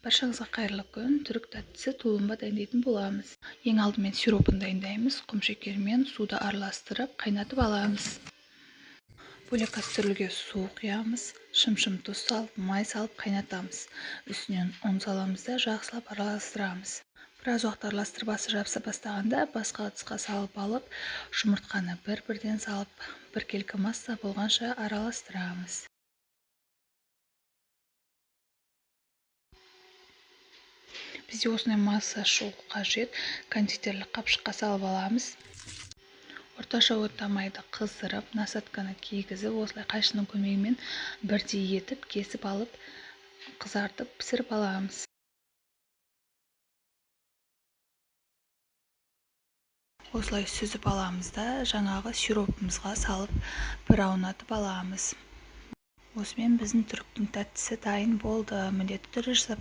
Баршаңызға қайырлы күн! Түрік тәттісі тулумба дайындайтын боламыз. Ең алдымен сиропын дайындаймыз. Құмшекер мен суды араластырып, қайнатып аламыз. Бөлек кастрюльге су құямыз, шымшым тұз салып, май салып қайнатамыз. Үстінен ұн саламыз да, жақсылап араластырамыз. Біраз уақыт араластырып, асы жабыса бастағанда, басқа ыдысқа салып алып, жұмыртқаны бір-бірден салып, біркелкі масса болғанша араластырамыз. Бізде осындай масса шығу қажет. Кондитерлік қапшыққа салып аламыз. Орташа отта майды қыздырып, насадканы кигізіп, осылай қайшының көмегімен бірдей етіп кесіп алып, қызартып пісіріп аламыз. Осылай сүзіп аламыз да, жаңағы сиропымызға салып, бір аунатып аламыз. Осымен біздің түріктің тәттісі дайын болды. Міндетті түрде жасап.